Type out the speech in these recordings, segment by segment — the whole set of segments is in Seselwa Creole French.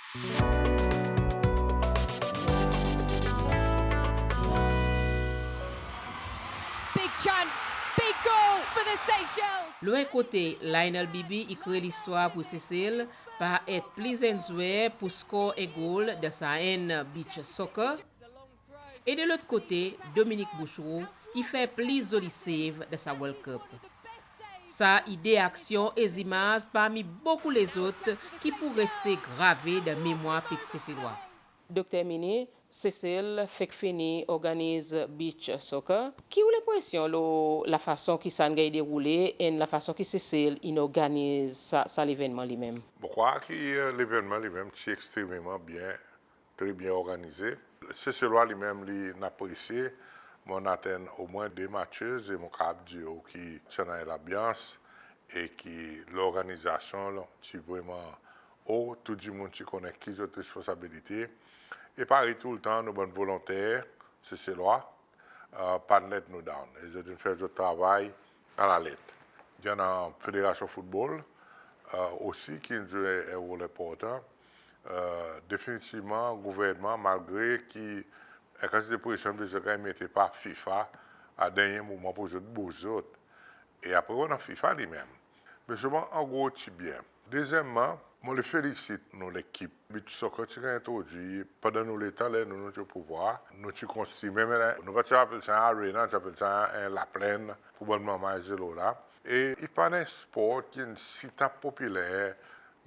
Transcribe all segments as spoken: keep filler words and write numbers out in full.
Big chance, big goal for the Seychelles. Lo en kote, Lionel Bibi i kree listwar pour Sesel par et pli zenn zwer pour skor en gol dan sa enn beach soccer. E de lot kote, Dominique Bouchereau i fer pli zoli save dan sa World Cup. Sa i de aksyon e zimaz parmi bokou lezot ki pou reste grave dan memwar pep Seselwa. Dokter Mini, Sesel fek fini organiz beach soccer. Ki ou lenpresyon lo lafason ki sa in ganny deroule e lafason ki Sesel in organiz sa, sa levennman li menm? Mon krwar ki, e, levennman li menm ti ekstrememan byen, tre byen organize. Seselwa li menm li in apresye. Mon'n atenn omwen de matches e mon kapab dir ou ki ti annan en lanbyans e ki lorganizasyon ti vreman o, tou dimoun ti konnen ki zot responsabilite. E parey toultan, nou bann volonter Seselwa, e, pa'n let nou down. E zot in fer zot travay alalet. I annan Federasyon Foutbol, e, osi ki'n zwe en rol enportan. E, definitivman, gouvernman, malgre ki en kantite presyon bezwen ganny mete par FIFA a dernyen moman pour zot bouz zot. E apre ou annan FIFA li menm. Me selman, an gro, ti byen. Dezyenmman, mon le felisit nou lekip. Beach soccer ti ganny entrodwir pandan nou letan, ler nou, nou ti o pouvwar. Nou ti konstri menm, nou pa ti apel sa en arena, ti apel sa en laplenn pour bann manman e zelo la. E i pa'n en spor ki'n sitan popiler,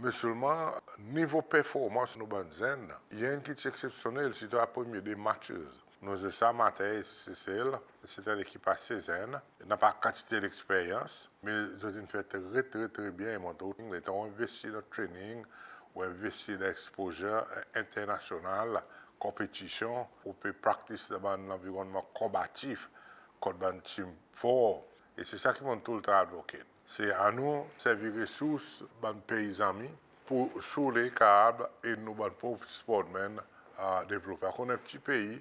me selman nivo performans nou bann zenn, i enn ki ti eksepsyonnel, sirtou a premye de matches. Nou zwe sa maten isi Sesel, se ti en lekip ase zenn, napa kantite leksperyans, me zot in fer tre, tre, tre byen. E montre ou letan ou envesti dan training, ou envesti dan exposure, e, enternasyonal, konpetisyon, ou pe practice dan bann lanvironnman konbatif, kot bann tim for. E se sa ki mon toultan advocate. Se a nou servi resours bann pei zanmi pour si oule kapab ed nou bann prop sportmen, e, devlope. Akoz nou en pti pei,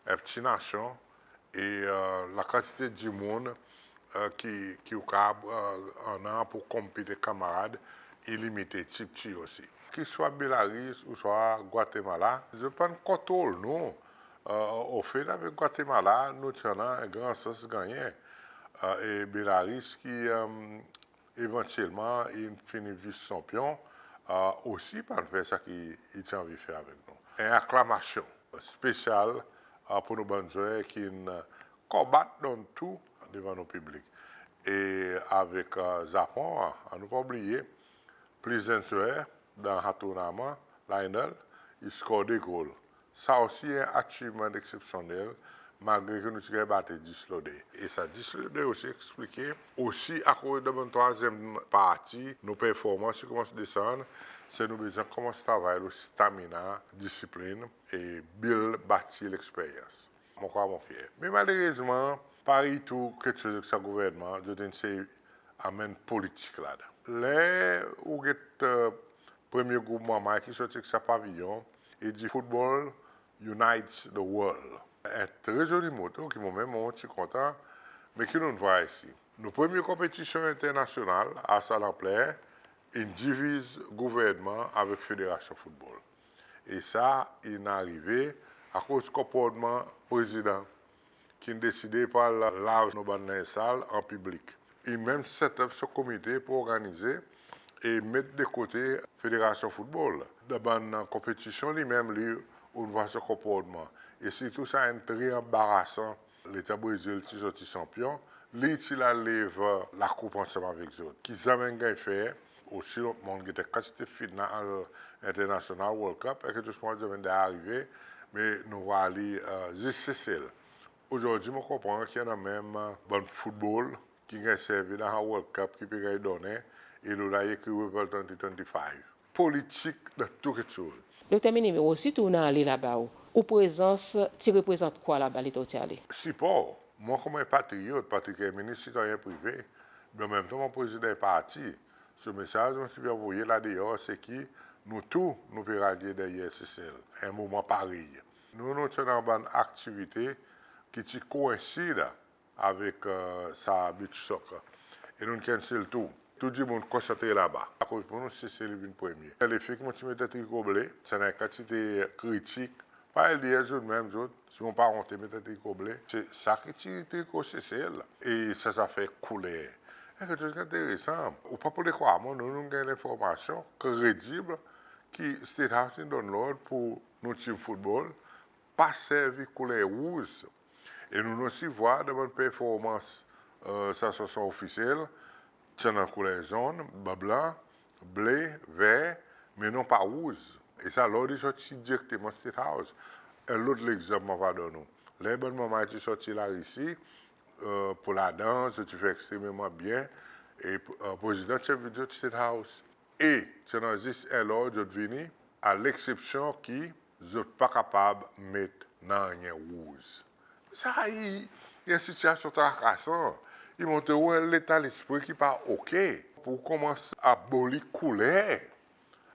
en pti nasyon, e, e, lakantite dimoun, e, ki, ki ou kapab, e, annan pour konpit ek kanmarad, i limite, ti pti osi. Ki swa Belaris ouswa Gwatemala, zot pa'n kontrol nou. E, anfet, avek Gwatemala, nou ti annan en gran sans gannyen. E, e Belaris ki, e, evantyelman, in fini vis sanpyon, e, osi pa'n fer sa ki i ti anvi fer avek nou. En aklamasyon spesyal, e, pour nou bann zwer ki'n konbat dan tou devan nou piblik. E avek, e, Zapon, e, annou pa oubliye, pli zenn zwer dan sa tournaman, Lionel, i skor de gol. Sa osi en achievement eksepsyonnel, malgre ki nou ti ganny bate dis lo de. E sa dis lo de osi eksplike, osi akoz dan bann trwazyenm parti, nou performans i konmans desann, se nou bezwen konmans travay lo stamina, disiplin, e build, bati leksperyans. Mon krwar mon fyer. Me malerezman, parey tou keksoz ek sa gouvernman, zot in esey anmenn politik ladan. Ler ou get, e, premye group manman ki sorti ek sa paviyon, i dir Football unites the world. En tre zoli moto ki mon menm mon ti kontan, me ki nou'n vwar isi. Nou premye konpetisyon enternasyonal a sa lanpler, in diviz gouvernman avek Federasyon Foutbol. E sa in arive akoz konportman prezidan ki'n deside pa al lav nou bann lenz sal an piblik. I menm set up son komite pour organize e met de kote Federasyon Foutbol. Dan bann konpetisyon li menm li, ou'n vwar son konportman. E sirtou sa enn tre anbarasan, letan Brezil ti sorti sanpyon, li ti al lev lakoup ansanm avek zot. Ki zanmen ganny fer, osi lot monn, get en kantite fidna al enternasyonal, World Cup, e keksoz konman zanmen arive, me nou vwar li, e, zis Sesel. Ozordi mon konpran ki i annan menm, e, bann foutbol ki ganny servi dan sa World Cup ki pe ganny donnen, e lo la i ekri World twenty twenty-five. Politik dan tou keksoz. Dokter Mini, me ou osi tou ou'n ale laba ou. Ou prezans ti reprezant kwa laba letan ou ti ale? Sipor. Mwan konman en patriyot, Patrick Herminie, sitwayen prive, me an menm tan mon prezidan en parti. So mesaz mon ti anvi anvoye la deor, se ki nou tou nou pe ralye deryer Sesel en moman parey. Nou, nou ti annan bann aktivite ki ti koensid avek, e, sa beach soccer. E nou'n cancel tou. tou dimoun konsantre laba. Akoz pour nou, Sesel i vin premye. Lefe ki mon ti met triko ble, ti annan kantite kritik. Pa L D S zot menm zot, si mon pa onte met triko ble, se sa ki ti triko Sesel. E sa zafer kouler. En keksoz ki enteresan. Ou pa pou le krwar mwan, nou, nou ganny lenformasyon kredib ki State House in donn lord pour nou tim foutbol pa servi kouler rouz. E nou, nou osi vwar dan bann performans, e, sa sesyon ofisyel, ti annan kouler zonn, blan, ble, ver, me non pa rouz. E sa lord i sorti direkteman State House. En lot legzanp mon ava donn ou. Ler bann manmay ti sorti Larisi, e, pour ladans, zot ti fer ekstrememan byen. E, e, Prezidan ti envit zot State House. E ti annan zis en lord zot vini, a leksepsyon ki zot pa kapab met nanryen rouz. Sa i, i en sitiasyon trakasan. I montre ou en leta lespri ki pa oke. Pour konmans aboli kouler,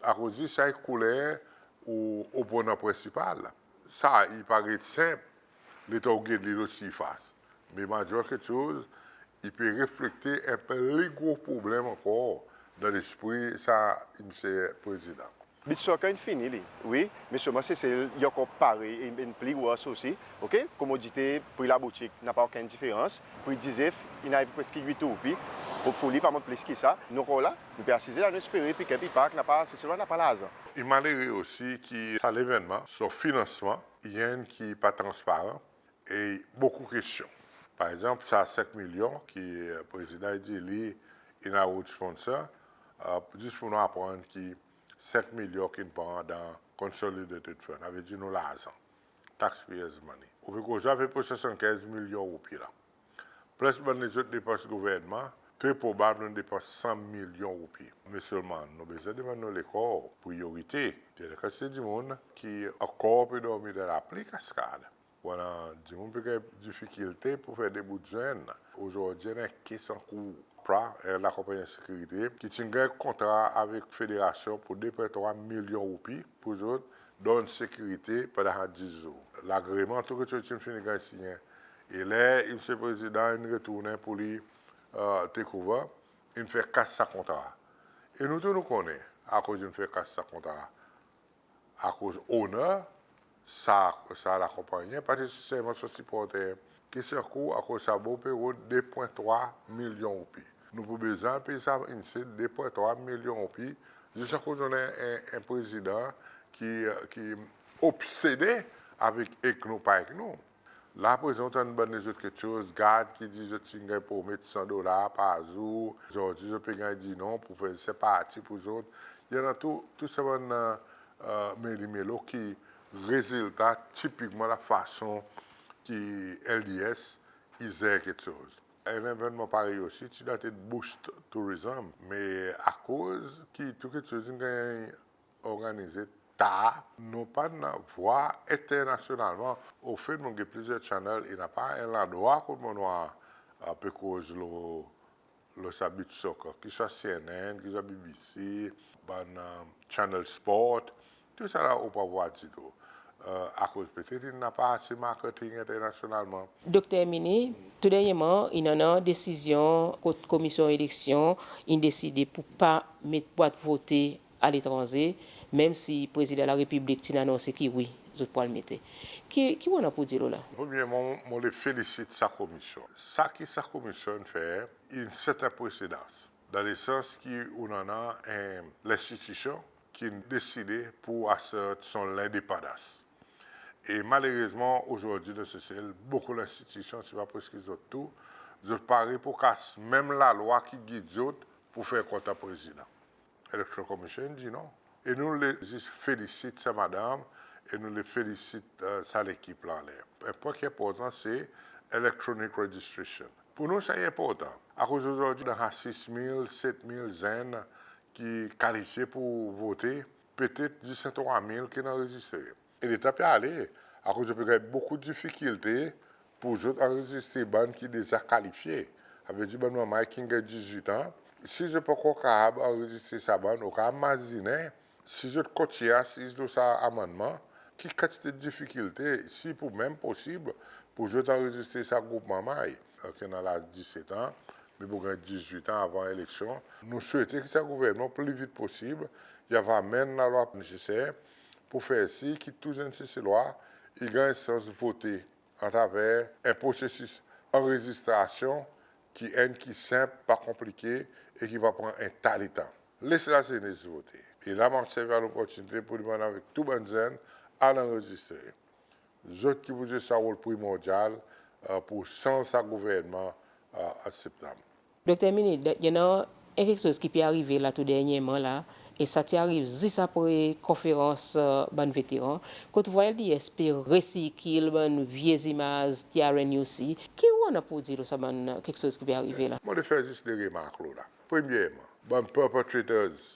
akoz sa i kouler ou oponan prensipal. Sa i paret senp, letan ou get li lo sirfas. Me mon a dir ou keksoz, i pe reflekte en pli gro problenm ankor dan lespri sa Msye Prezidan. Beach soccer in fini li, wi, me selman Sesel i ankor parey, in, in pli worse osi, oke? Komodite, pri laboutik napa okenn diferans, pri dizef in ariv preski wit roupi, hopefully pa mont plis ki sa. Nou ankor la, nou pe asize la, nou espere pick up i pa, napa, Seselwa napa larzan. I malere osi ki sa levennman, son finansman, i enn ki pa transparan, e bokou kestyon. Par egzanp, sa senk milyon ki, e, Prezidan i dir li in a road sponsor, e, zis pour nou aprann ki senk milyon ki'n pran dan Consolidated Fund, savedir nou larzan, taxpayers' money. Ou pe koz apepre swasannkenz milyon roupi la. Plis bann lezot depans gouvernman, tre probab nou'n depans san milyon roupi. Me selman, nou bezwen demann nou lekor priyorite. I annan kantite dimoun ki ankor pe dormi dan lapli Kaskad. Ou annan dimoun pe ganny difikilte pour fer debout zwenn. Ozordi, i annan en kes an kour, pra, en lakonpannyen sekirite ki ti'n ganny kontra avek federasyon pour de pwen trwa milyon roupi pour zot donn sekirite pandan dis zour. Lagreman, tou keksoz ti'n fini ganny sinyen. E ler Msye Prezidan in retournen pour li, e, take over, in fer kas sa kontra. E nou tou nou konnen akoz in fer kas sa kontra. Akoz owner sa, sa lakonpannyen, pa ti serman son siporter. Ki se akoz, akoz sa bor pe rod de pwen trwa milyon roupi. Nou pou bezwen pey sa, in se de pwen trwa milyon roupi, zis akoz nou annan en, en prezidan ki, ki obsede avek ek nou, pa ek nou. La prezan ou tann bann lezot keksoz, gard ki dir zot ti'n ganny promet san dolar par zour, ozordi zot pe ganny dir non pour fer zis en parti pour zot. I annan tou, tou sa bann, e, e, meli melo ki rezilta tipikman lafason ki L D S i zer keksoz. En levennman parey osi ti dwatet boost tourism, me akoz ki tou keksoz in ganny organize tar, nou pa'n vwar enternasyonalman. Ofet, mon get plizyer channel, e napa en landrwa kot mon war, e, pe koz lo, lo sa beach soccer, ki swa C N N, ki swa B B C, bann, e, channel sport, tou sa la ou pa vwar ditou. E, akoz petet i napa ase marketing enternasyonalman. Dokter Herminie, tou dernyeman, in annan desizyon kot Komisyon Eleksyon in deside pour pa met bwat vote aletranze, menm si Prezidan Larepiblik ti'n anonse ki wi, zot pou al mete. Ki, ki ou annan pour dir lo la? Premyerman, mon le felisit sa komisyon. Sa ki sa komisyon in fer, in set en presedans. Dan lesans ki ou annan en lenstitisyon ki'n deside pour assert son lendepandans. E malerezman, ozordi dan Sesel, bokou lenstitisyon, si pa preski zot tou, zot pare pour kas menm lalwa ki gid zot pour fer kont a prezidan. Electoral Commission in dir non. E nou le zis felisit sa madanm, e nou le felisit, e, sa lekip la anler. En pwen ki enportan, se electronic registration. Pour nou, sa i enportan. Akoz ozordi, dan sa sis mil, set mil zenn ki kalifye pour vote, petet zis en trwa mil ki'n anrezistre. E letan pe ale, akoz zot pe ganny bokou difikilte pour zot anrezistre bann ki deza kalifye. Savedir bann manmay ki'n ganny dizwit an, si zot pa ankor kapab anrezistre sa bann, ou kapab mazinen, si zot kontinyen asiz lo sa amannman, ki kantite difikilte, si pou menm posib, pour zot anrezistre sa group manmay, e, ki annan laz diset an, Me pou ganny dizwit an avan eleksyon. Nou swete ki sa gouvernman pli vit posib i ava anmenn lalwa neseser pour fer sir ki tou zenn Seselwa i ganny sans vote atraver en prosesis anrezistrasyon ki enn ki senp, pa konplike e ki pa pran en ta letan. Les lazenes vote. E la mon servi a loportinite pour demann avek tou bann zenn, al anrezistre. Zot ki pou zwe sa rol primordyal pour sanz sa gouvernman an Septanm. Dokter Herminie, i annan en keksoz ki pe arive la tou dernyerman la, e sa ti ariv zis apre konferans bann veteran, kot ou vwar LDS pe resirkil bann vye zimaz TRNUC. Ki ou annan pour dir lo sa bann keksoz ki pe arive la? Mon le fer zis de remark lo la. Premyerman, bann perpetrators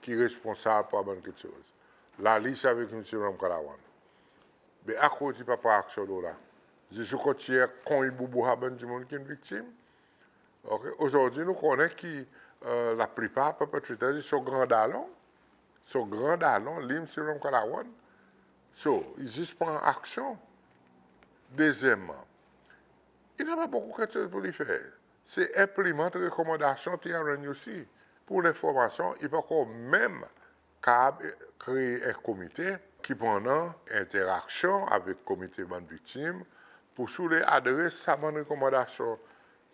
ki responsab pour bann keksoz. Lalis avek Msye Ramkalawan. Me akoz i pa pran aksyon lo la? Zis i kontinyen konny boubou sa bann dimoun ki'n viktim. OK, ozordi nou konnen ki laplipar perpetrators i son gran dalon. Son gran dalon, li Msye Ramkalawan. So, i zis pran aksyon. Dezyenmman, i napa bokou keksoz pour li fer. Se enplimant rekomandasyon TRNUC. Pour lenformasyon, i pa ankor menm kapab kree en komite ki pou annan enteraksyon avek komite bann viktim pour si oule adres sa bann rekomandasyon.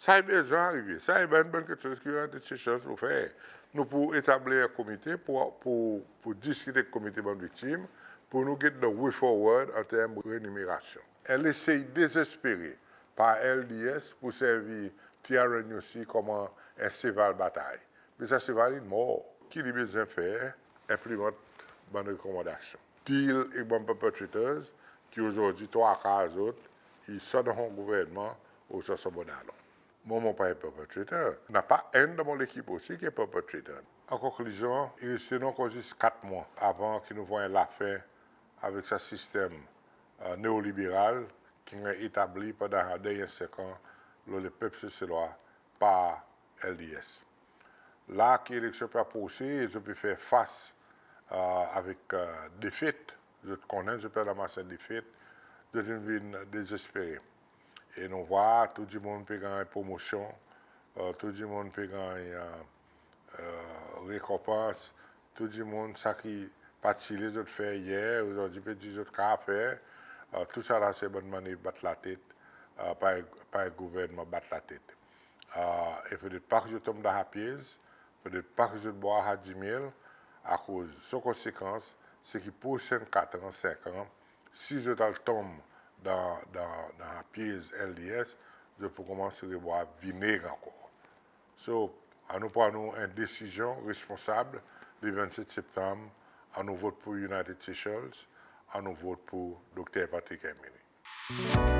Sa i bezwen arive. Sa i bann, bann keksoz ki United Seychelles pou fer. Nou pou etablir en komite pour, pour, pour diskit ek komite bann viktim, pour nou get the way forward an term renimerasyon. En lesey dezespere par LDS pour servi TRNUC konman en seval batay. Me sa seval in mor. Ki li bezwen fer? Enplimant bann rekomandasyon. Deal ek bann perpetrators ki ozordi trwa kar zot i swa dan son gouvernman ouswa son bann dalon. Mwan, mon pa en perpetrator. Napa enn dan mon lekip osi ki en perpetrator. An konklizyon, i reste nou ankor zis kat mwan avan ki nou vwar en lafen avek sa sistenm neoliberal ki'n ganny etabli pandan sa dernyen senk an lo lepep Seselwa par LDS. La ki eleksyon pe aprose e zot pe fer fas avek defet, zot konnen zot pe ranmas defet, zot in vin dezespere. E nou vwar tou dimoun pe ganny promosyon, tou dimoun pe ganny rekonpans, tou dimoun, sa ki pa ti le zot fer yer, ozordi pe dir zot kapab fer. Tousala se bann mannev bat latet par, par gouvernman bat latet. E fodre pa ki zot tonm dan sa pyez, fodre pa ki zot bwar sa dimil, akoz son konsekans se ki prosenn kat an, senk an, si zot al tonm dan, dan, dan sa pyez LDS, zot pou konmans rebwar vineg ankor. So, annou pran nou en desizyon responsab, le vennset Septanm, annou vot pour United Seychelles, annou vot pour Dokter Patrick Herminie.